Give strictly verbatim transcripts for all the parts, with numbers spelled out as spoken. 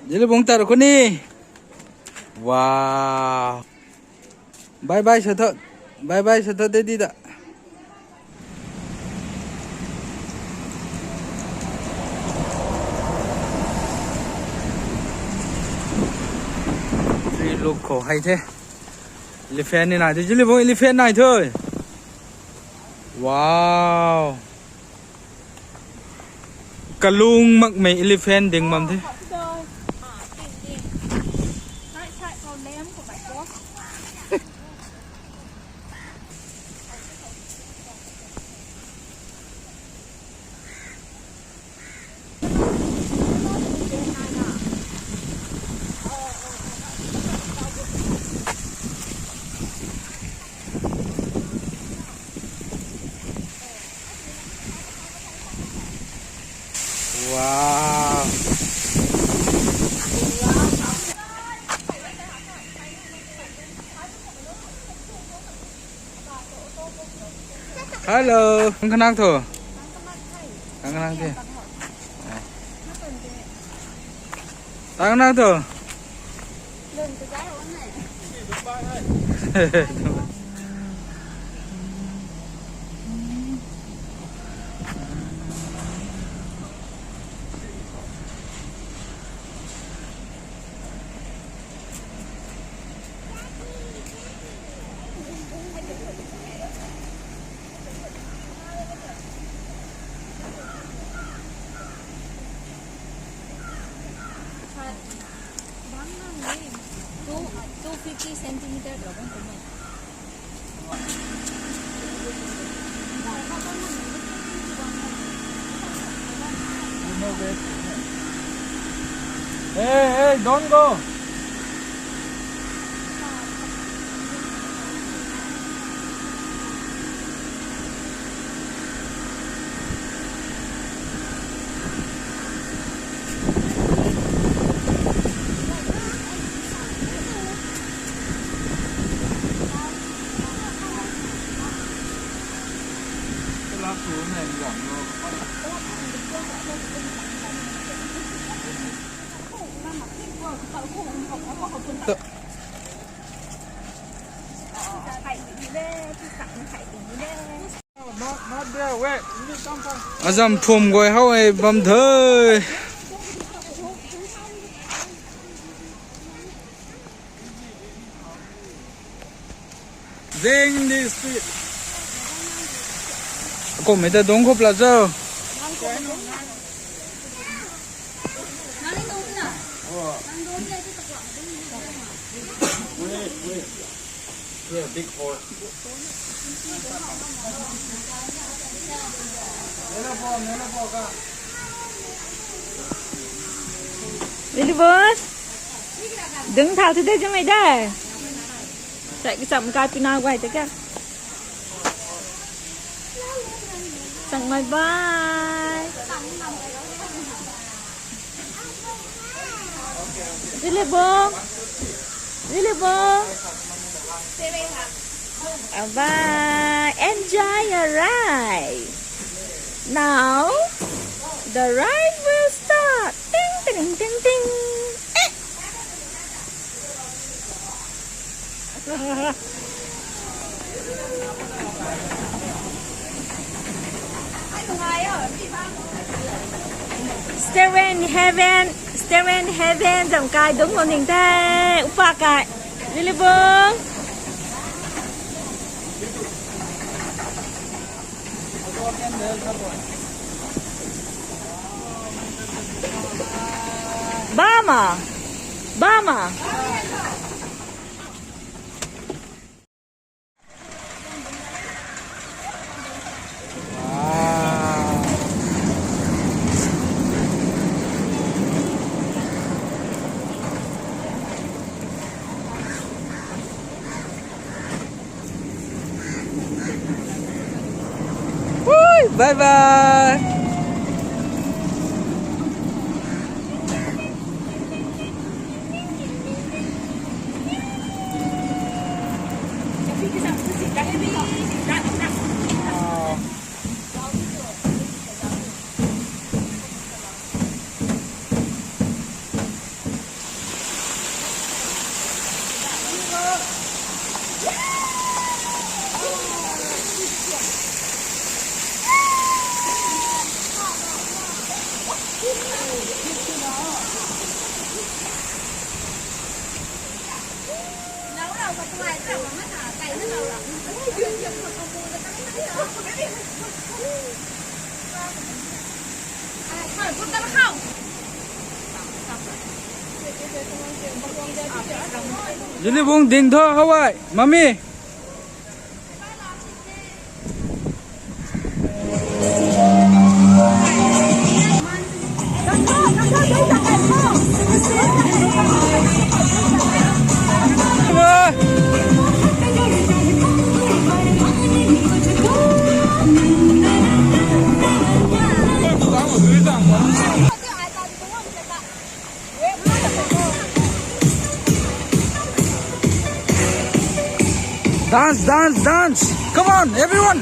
Zilibong tat khou ni. Wow. Bye bye sa tho. Bye bye sa tho, daddy da. Tree look khou hei the. Elephant ni nai the. Zilibong elephant nai the. Wow. Kalung makmei elephant ding bam the. Wow. Hello. Ang kanang tho. Ang kanang the. Ang kanang tho. Two, two fifty centimeter. Hey, hey, don't go. Azam phum guay how e bam the. Zing di speed. Kum mei ta dungc khou pla cho. Lily boy, dungc thau thu de, zingmei de. Sai kacham kai pina guay te kya. Changmei bye. Lily boy. Lily boy. Bye. Enjoy your ride. Now, the ride will start. Ting, ting, ting, ting. Eh. Stairway in heaven, stairway in heaven, zam kai dungc lou ning the, upa kai, Lily boy. Bama, bama. Woo, bye bye. Jilibung ding tho hawai, mami. Dance, dance, dance. Come on, everyone.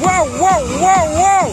Wow, wow, wow, wow.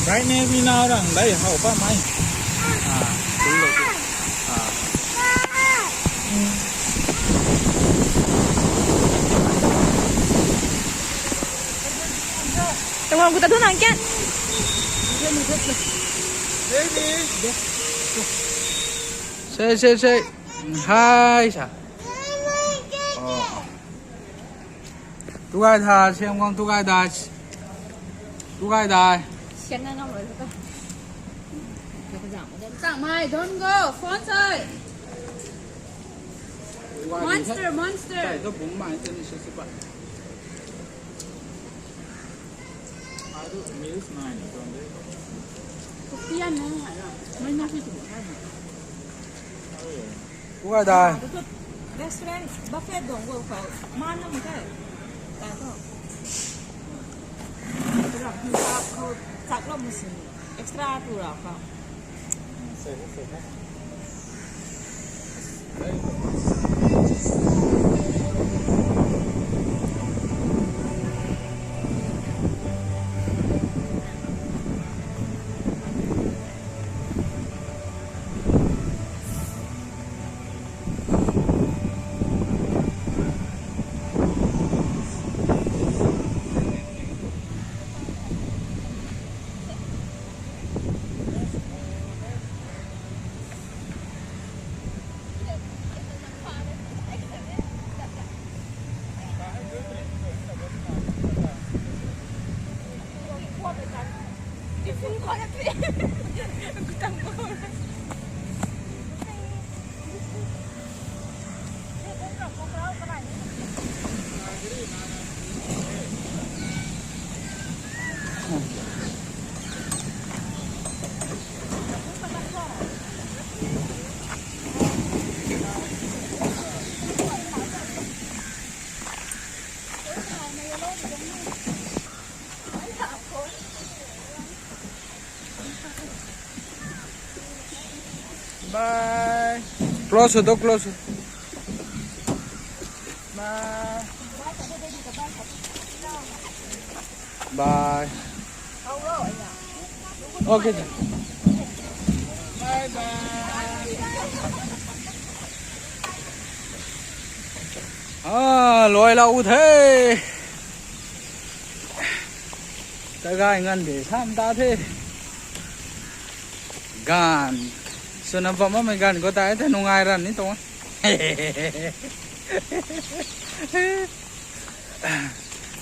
Right now, we now rang dai how pa mai. Ah, cool lo. Ah. Tengok aku tak tunang kan? Say, say, say. Hi, sa. Oh. Tuai tha, siam kong tuai dai. Tuai dai. Sian na ngam rui ta. Chang mai, don't go. Phone sai. Monster, monster. Sai, to bung mai, tani sa sa pa. Ai tu meals mai na tuan de. Kupian na hai na. Mai na si tu hai na. Kuai dai. Restaurant buffet dong go khou. Man na mu the. Tai khou. Ram hi khou chak lo mu sin. Extra tu ra khou. Close sw do, close sw. Bye. Okay. Bye bye. Ah, luai lou the. Ta gay ngan de tham ta the. Ganv. Swna bammei ganv khou ta the nungai ran ni tuang.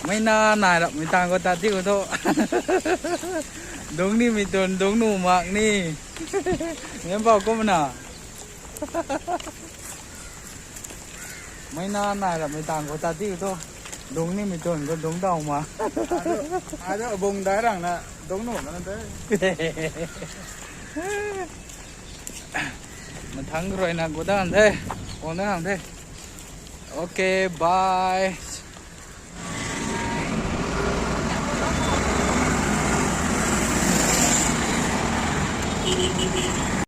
Mei na nai rapmei tang khou ta tiu tho. Dungc nimei tun, dungc nuh mak ni. Meic bau kumna. Mei na nai rapmei tang khou ta tiu tho. Dungc nimei tun khou dungc daw ma. Ado, ado bung dai rang na, dungc nuh na te. Mathangc rui na gu dan the. Guang dan the. Okay, bye.